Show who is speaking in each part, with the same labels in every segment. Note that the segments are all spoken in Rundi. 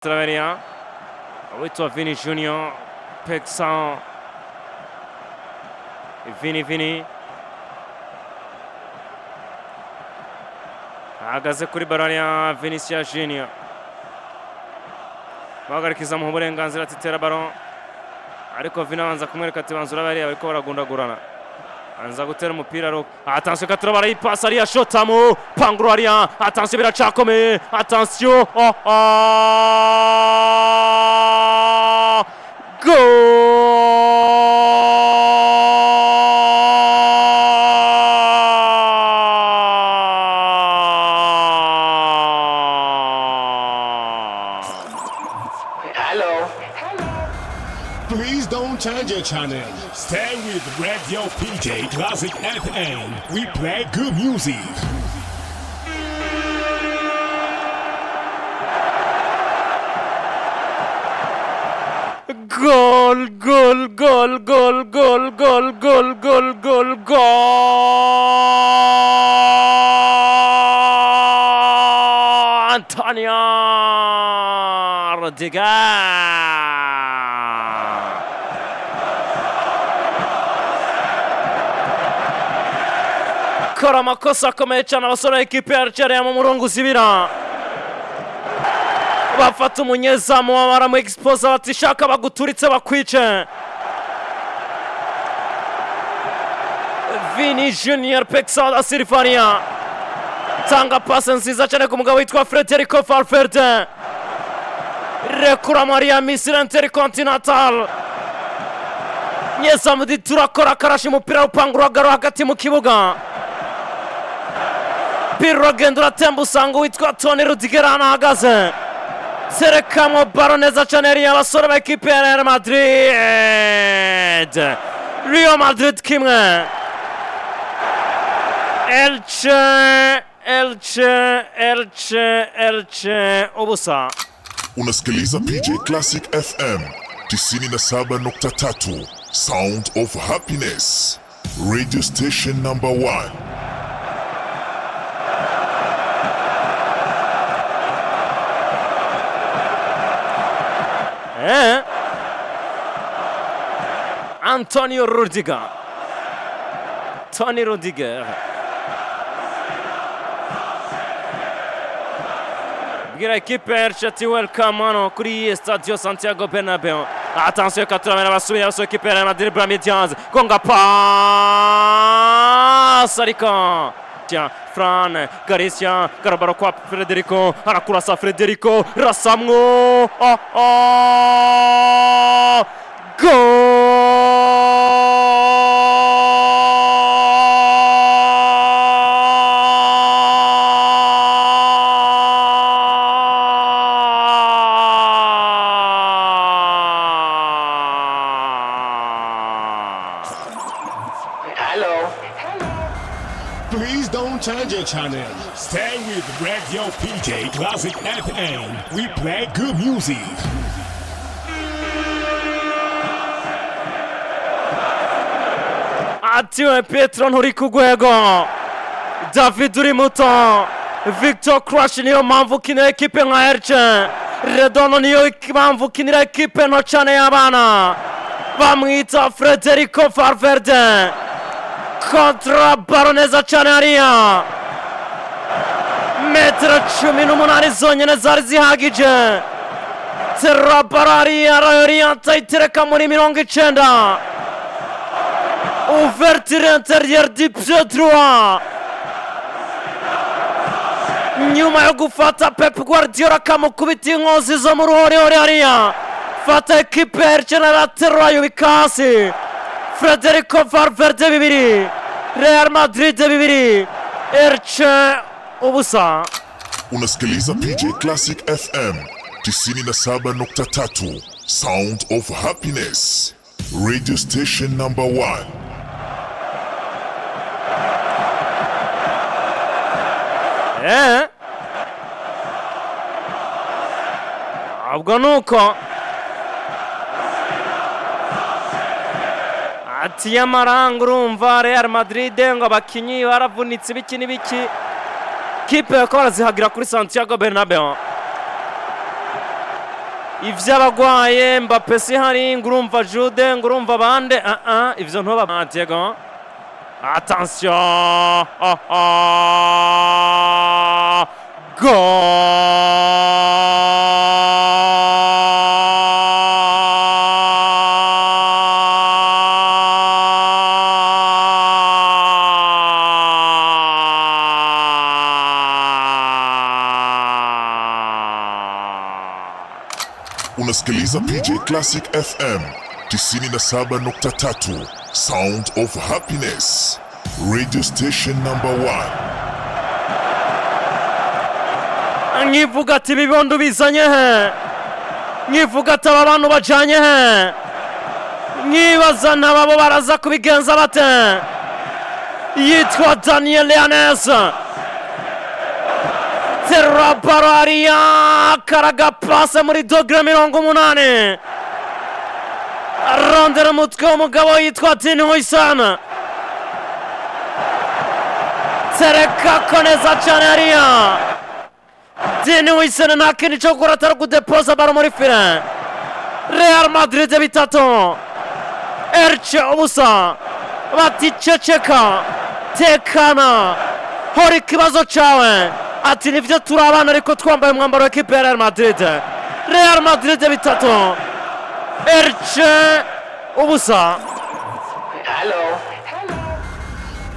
Speaker 1: Slovenia witwa Vini Junior Pexan Vini Vini ahagaze kuri baro ya Vinicius Junior, guhagarika mu uburenganzira ati tera baro, ariko Vini abanza kumwereka ati banza urabariya bariko baragundagurana, anza gutera umupira ro. Attention, Katro barayipasa ariya, shotamo panguro ariya. Attention, biracakomeye. Attention, oh, oh. Goal!
Speaker 2: Please don't change your channel. Stay with Radio PJ Classic FM. We play good music.
Speaker 1: Gol, gol, gol, gol, gol, gol, gol, gol, gol, gol! Antonio Rudiger! Kora amakosa akomeye cyane abasore b'ikipe ya Algeria mu murongo uzibira, bafata umunyezamu baramu expose bati shaka baguturitse bakwice. Vini Junior Pexada Silvania tanga pase nziza cyane ku mugabo witwa Frederico Valverde, rekura Maria Misire Intercontinental. Nyezamu turakora karashe umupira upanga uragaro hagati mu kibuga, pira uragenda uratemba usanga uwitwa Tony Rudiger ahantu ahagaze, serekamo baro neza cyane yari abasore ba ekipe ya Real Madrid. Real Madrid kimwe, Elche Elche Elche Elche ubusa.
Speaker 3: Unasikiliza PJ Classic FM 97.3, Sound of Happiness, radio station number one.
Speaker 1: Eh? Antonio Rudiger. Tony Rudiger. Bwira ekipe ya Elche ati welcome hano kuri Stadio Santiago Bernabeu. Attention, Katurabera basubira abasore ekipe ya Real Madrid, Brahim Diaz gonga pass ariko Tia, Fran Garcia Garabaro kwa Federico, arakurasa Federico, rasamwo, oh, oh. Goal!
Speaker 2: Please don't change your channel. Stay with Radio PJ Classic FM. We play good music.
Speaker 1: Atiwe Petro nturi ku rwego, David uri muto, Victor Crush niyo mpamvu ukinira ekipe nka Elche Redono, niyo mpamvu ukinira ekipe nto cyane y'abana. Bamwita Frederico Valverde, kontra baro neza cyane hariya, metero 18 zonyine zari zihagije. Terura baro hariya, arayorienta itereka muri 90, ouverture intérieure du pied droit, nyuma yo gufata Pep Guardiola akamukubita inkozi zo mu ruhorihori hariya, fata ekipe ya Elche araterura yubika hasi. Federico Valverde 2, Real Madrid 2, Elche ubusa.
Speaker 3: Unasikiliza PJ Classic FM 97.3, Sound of Happiness, radio station number one.
Speaker 1: Eh? Ubwo ni uko ati y'amaranga urumva Real Madrid ngo abakinyi baravunitse ibiki n'ibiki, kipe ko barazihagira kuri Santiago Bernabeu. Ivy'abagwaye, Mbappe si hari, ngo urumva Jude, ngo urumva bande, ah ah, ivyo ntoba. Ah, Diego, attention, oh, oh. Goal!
Speaker 3: Unasikiliza PJ Classic FM 97.3, Sound of Happiness. Radio station number 1.
Speaker 1: Nkivuga ati ibibondo bizanye he, nkivuga ati aba bantu bajanye he, nkibaza nababo baraza kubigenza bate. Yitwa Daniel Leanes, terura baro hariya, karaga pase muri dogere 80, arondera umutwe w'umugabo yitwa Dean Huijsen, tereka ko neza cyane hariya. Dean Huijsen nta kintu cyo gukora atari kudepoza baro muri file. Real Madrid 3, Elche 0. Bati ceceka, tekana, hora ikibazo cyawe. Ati nibyo, turi abana ariko twambaye umwambaro w'ekipe ya Real Madrid. Real Madrid 3, Elche 0.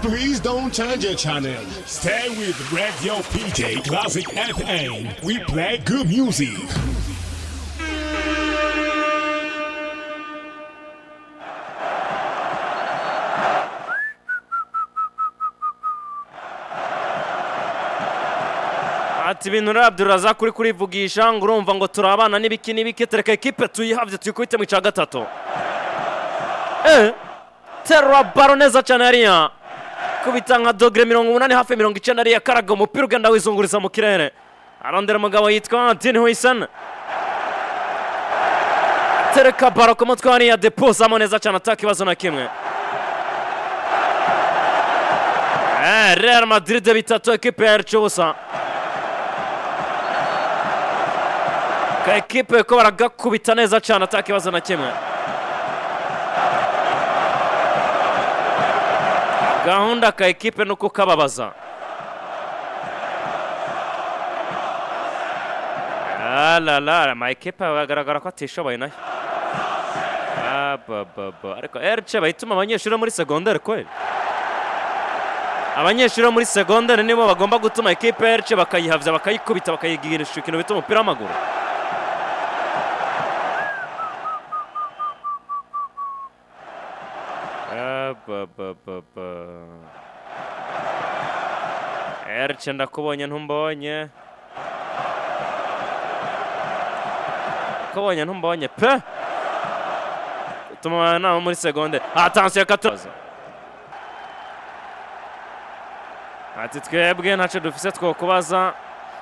Speaker 2: Please don't change your channel. Stay with Radio PJ Classic FM. We play good music.
Speaker 1: Ati ibintu urabyo uraza kuri kurivugisha ngo urumva ngo turi abana n'ibiki n'ibiki, tereka ekipe tuyihavye, tuyikubite mu cya gatatu. Terura baro neza cyane hariya, kubita nka dogere 80, hafi 90 hariya, karaga umupira ugenda wizunguriza mu kirere, arondera umugabo yitwa Dean Huijsen, tereka baro ku mutwe hariya, depozamo neza cyane ataka ikibazo na kimwe. Real Madrid 3, ekipe ya Elche 0. Ka ekipe ko baragakubita neza cyane ataka ikibazo na kimwe. Gahunda ka ekipe ni uko kababaza. Alala, ama ekipe agaragara ko atishoboye nayo. Ah, ba, ba, ba. Ariko Elche bayituma abanyeshuri bo muri segonderi kweli. Abanyeshuri bo muri segonderi nibo bagomba gutuma ekipe ya Elche bakayihavya, bakayikubita, bakayigirisha ikintu bita umupira w'amaguru. Ah, ba, ba, ba, ba. Elche ndakubonye ntumbonye. Kubonye ntumbonye pe. Tuma nabo muri segonde. Attention katuza. Ati twebwe ntacyo dufise twokubaza.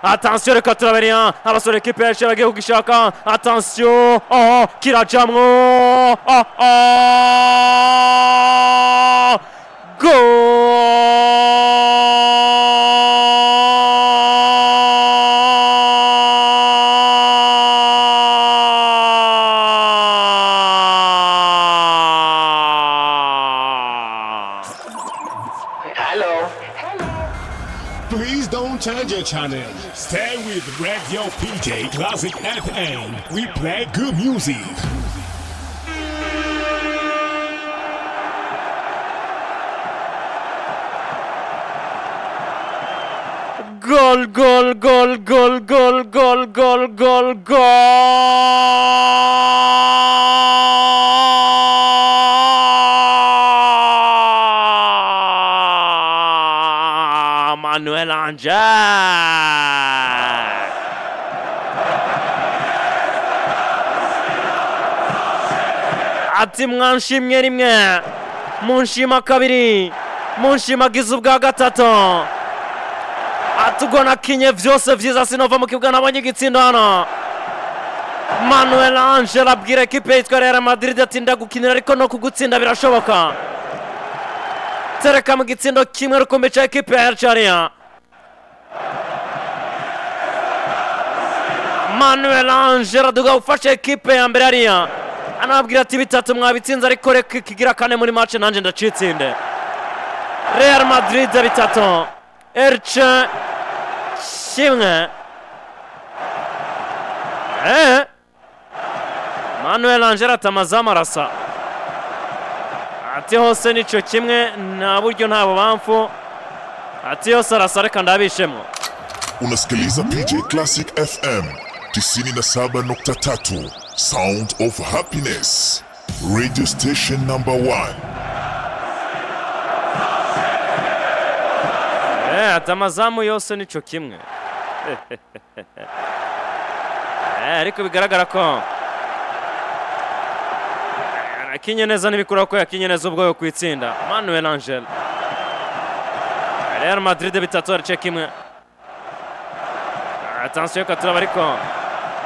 Speaker 1: Attention, reka turaberiya abasore ekipe yacu bagiye kugishaka. Attention, oh, kirajamwo, oh, oh. Goal!
Speaker 2: Please don't change your channel. Stay with Radio PJ Classic FM. We play good music.
Speaker 1: Gol, gol, gol, gol, gol, gol, gol, gol, gol! Manuel Angel! Ati mwanshimye rimwe, munshima kabiri, munshimagiza ubwa gatatu. Ati ubwo nakinye vyose vyiza, sinova mu kibuga nabonye igitsindo hano. Manuel Angel abwira ekipe yitwa Real Madrid ati ndagukinira ariko no kugutsinda birashoboka. Tereka mu gitsindo kimwe rukumbi ca ekipe ya Elche hariya. Manuel Angel Duga ufashe ekipe ya mbere hariya, anababwira ati: "Bitatu mwabitsinze, ariko reka ikigira kane muri match nanjye ndacitsinde." Real Madrid 3, Elche 1. Manuel Angel ati: "Amazamu arasa." Ati: "Hose nico kimwe, nta buryo, nta bubamfu." Ati: "Yose arasa, reka ndabishemo."
Speaker 3: Unasikiliza PJ Classic FM 97.3, Sound of Happiness. Radio station number one.
Speaker 1: Ati: "Amazamu yose nico kimwe." Ariko bigaragara ko yakinye neza, n'ibikura ko yakinye neza ubwo yo kwitsinda Manuel Angel. Real Madrid 3, Elche 1. Attention katuraba, ariko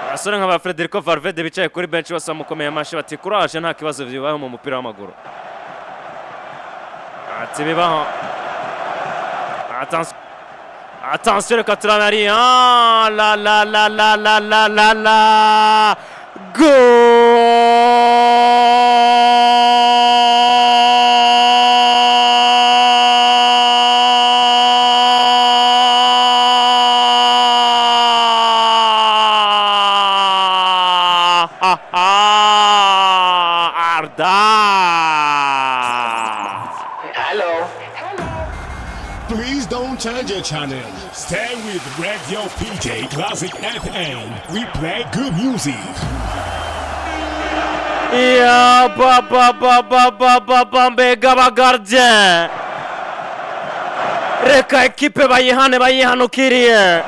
Speaker 1: abasore nka ba Federico Valverde bicaye kuri bench bose bamukomeye amashyi, bati: "Courage, nta kibazo, bibaho mu mupira w'amaguru." Ati: "Bibaho." Attention, attention, reka turabe hariya. Ah, la la la la la la la la, goal! Ah, ah, Arda!
Speaker 4: Hello.
Speaker 2: Please don't change your channel. Stay with Radio PJ Classic FM. We play good music.
Speaker 1: Ya ba ba ba ba ba ba ba, mbega abagardien! Reka ekipe bayihane, bayihanukiriye.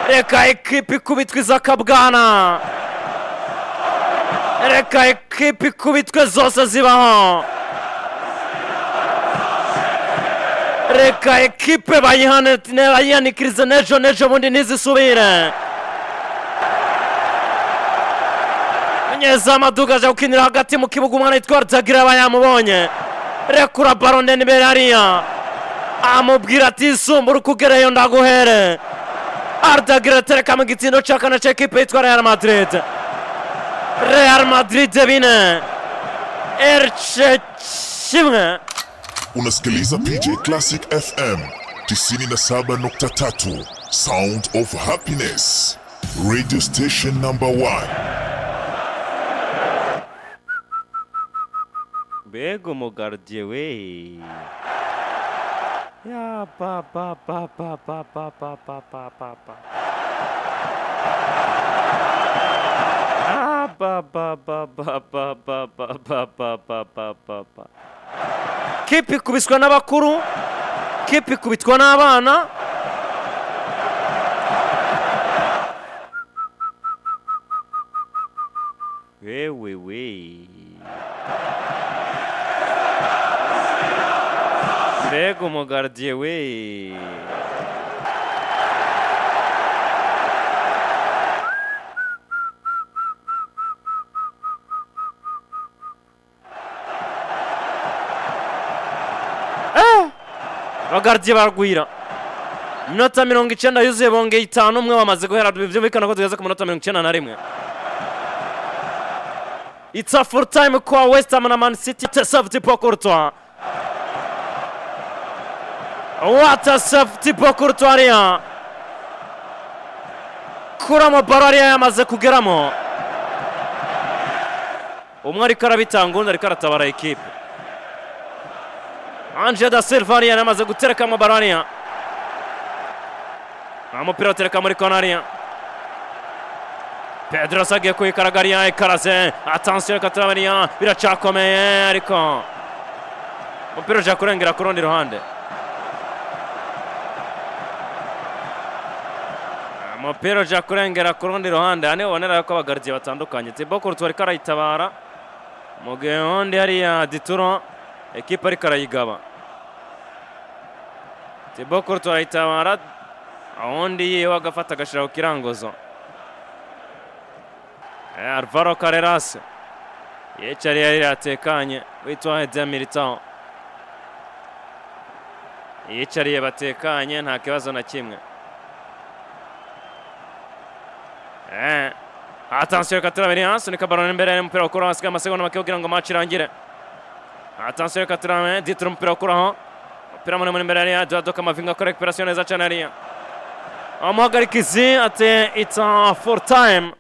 Speaker 1: Reka ekipe ikubitwe izakabwana, reka ekipe ikubitwe zose zibaho, reka ekipe bayihane, bayihanikirize n'ejo n'ejo bundi ntizisubire. Umunyezamu aduga aje gukinira hagati mu kibuga, umwana witwa Rutagira aba yamubonye, rekura baro ndende imbere hariya, amubwira ati: "Sumbura ukugereyo ndaguhere." Arda Güler atereka mu gitsindo cya kane cy'ekipe yitwa Real Madrid. Real Madrid 4, Elche 1.
Speaker 3: Unasikiliza PJ Classic FM 97.3, Sound of Happiness. Radio station number one.
Speaker 1: Mbega umugardie we! Ya ba ba ba ba ba ba ba ba ba ba ba. Ah, ba ba ba ba ba ba ba ba ba ba ba ba ba. Kipe ikubiswa n'abakuru, kipe ikubitwa n'abana. Wewe we! Mbega umugardie we! Abagardie baragwira. Iminota 90 yuzuye, bongeye 5, umwe wamaze guhera, byumvikana ko tugeze ku minota 91. It's a full time kwa West Ham na Man City. Save Thibaut Courtois. What a save, Thibaut Courtois hariya! Kuramo baro hariya, yamaze kugeramo. Umwe ariko arabitanga, undi ariko aratabara ekipe. Angel da Silva hariya yamaze guterekamo baro hariya. Umupira utereka muri kona hariya. Pedro agiye kuyikaraga hariya, ikaraze. Attention, reka turabe hariya, biracakomeye, ariko umupira uje kurengera ku rundi ruhande. Umupira uje kurengera ku rundi ruhande. Aha niho ubonera ko abagaridiye batandukanye. Thibaut Courtois ariko arayitabara, mu gihe undi hariya Dituro ekipe ariko arayigaba. Thibaut Courtois arayitabara, undi yiwe agafata agashyira ku kirangozo. Alvaro Carreras yicariye hariya atekanye, witwa Eder Militao yicariye batekanye, nta kibazo na kimwe. Attention, reka turabe, sunika ballon imbere, umupira ukuraho, hasigaye amasegonda make kugira ngo match irangire. Attention, reka turabe, Dituro, umupira ukuraho, umupira muremure imbere hariya, Eduardo Camavinga akora récupération neza cyane hariya, amuhagarikizi ati: "It's a full time."